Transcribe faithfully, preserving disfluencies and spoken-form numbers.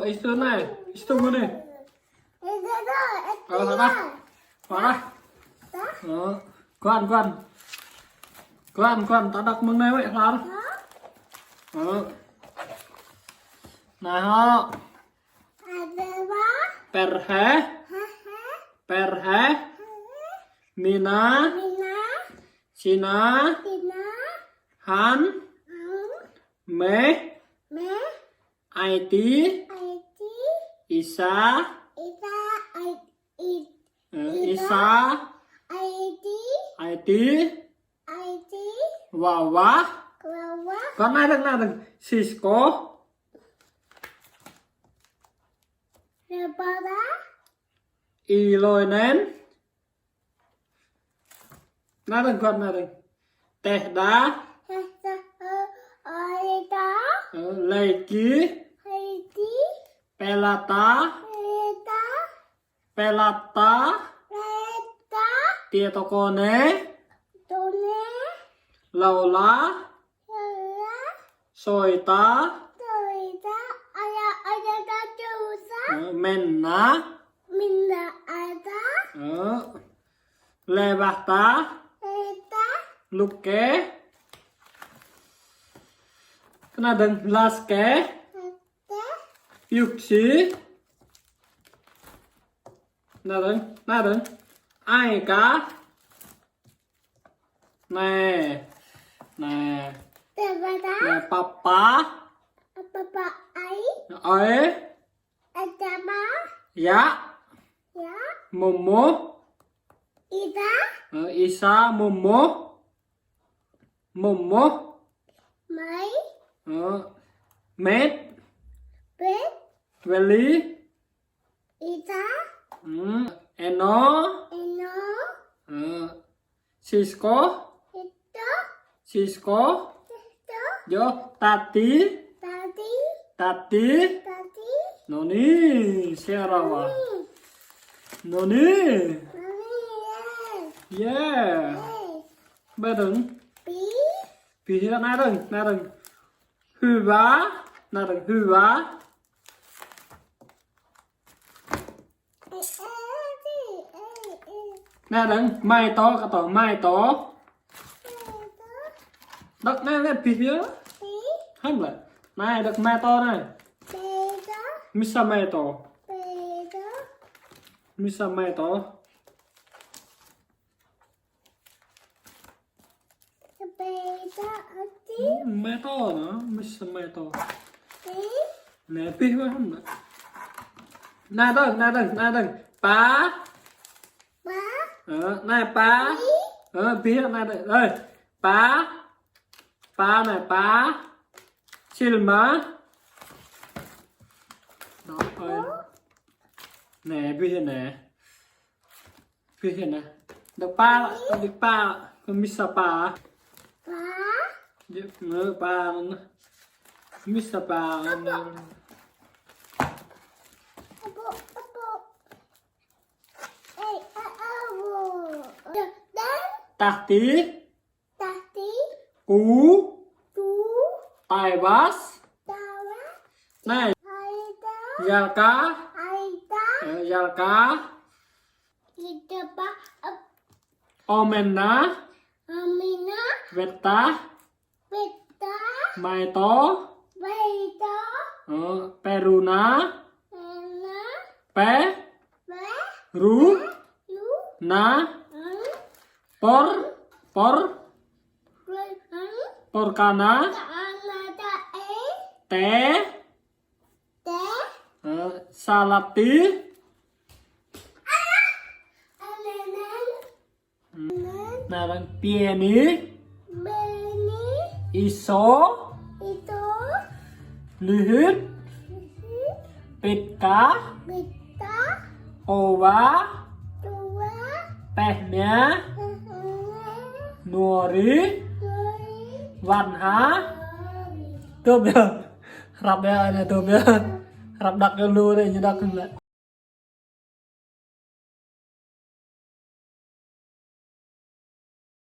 Ih, tơ anai, ih, tơ mơ̆ng anai. Ơ, hơđah. Hơđah. Ơ, kuan, kuan. Kuan, kuan, ta đŏk mơ̆ng anai wơ̆t, hơđah. Ơ. Anai hŏ. Pơrhe. Pơrhe. Mina. Sina. Han. Meh. Ai ti. Isa. Ơ, Isa. Ai ti. Wawa. Kơ anai dơ̆ng, anai dơ̆ng. Sisko. Iloinen. Anai dơ̆ng, kơ anai dơ̆ng. Tehda. Ơ, Laiki. Pelata. Pelata. Tiê tơkône. Laula. Soita. Ơ, Menna. Ơ. Lewahta. Luke. Kơ anai dơ̆ng, Laske. Yuksi. Anai dơ̆ng, anai dơ̆ng. Aika. Anai. Anai. Anai, papa. Ai. Yă. Mơmơh. Ơ, Isa, mơmơh. Mơmơh. Ơ, met. Weli. Ita. Hmm, eno. Eno. Hmm. Sisko. Ito. Sisko. Ito. Yo, tati. Tati. Tati. Tati. Noni, siarawa. Noni. Noni. Noni, yes. Yeah. Yes. Ba dơ̆ng. Pi. Pi hia anai dơ̆ng, anai dơ̆ng. Hua, anai dơ̆ng, hua. Anai dơ̆ng, mai to, kơ to, mai to. Đŏk anai, anai, pi hia. Hăm lĕ. Anai, đŏk mai to anai. Misa mai to. Misa mai to. Mai to na, misa mai to. Anai pi hia hăm lĕ. Anai dơ̆ng, anai dơ̆ng, anai dơ̆ng. Pa. Ơ, anai pa. Ơ, pi hia anai dơ̆ng. Ơi, pa. Pa anai pa. Silma. Đó, ơi. Anai pi hia anai. Pi hia anai. Đŏk pa, đŏk pa, kơ misa pa. Pa. Đŏk mơ pa. Misa pa. Tahti. Tahti. Ku. Ku. Tawas. Tawas. Anai. Aida. Yalka. Aida. Ơ, yalka. Ida ba, ơ. Omena. Omena. Weta. Weta. Mai to. Mai to. Ơ, peruna. Peruna. Pe. Pe. Ru. Ru. Na. Ru. Por. Por. Por. Porkana. Kana ta e. Te. Te. Ơ, salati. Anai dơ̆ng. Anai dơ̆ng, pieni. Pieni. Iso. Iso. Lihit. Lihit. Pitka. Pitka. Owa. Owa. Pehmia. Pehmia. Nori. Nori. Wanha. Nori. Tơm yơh. Hrăp yơh, anai tơm yơh. Hrăp đŏk yơh lu anai, ñu đŏk yơh.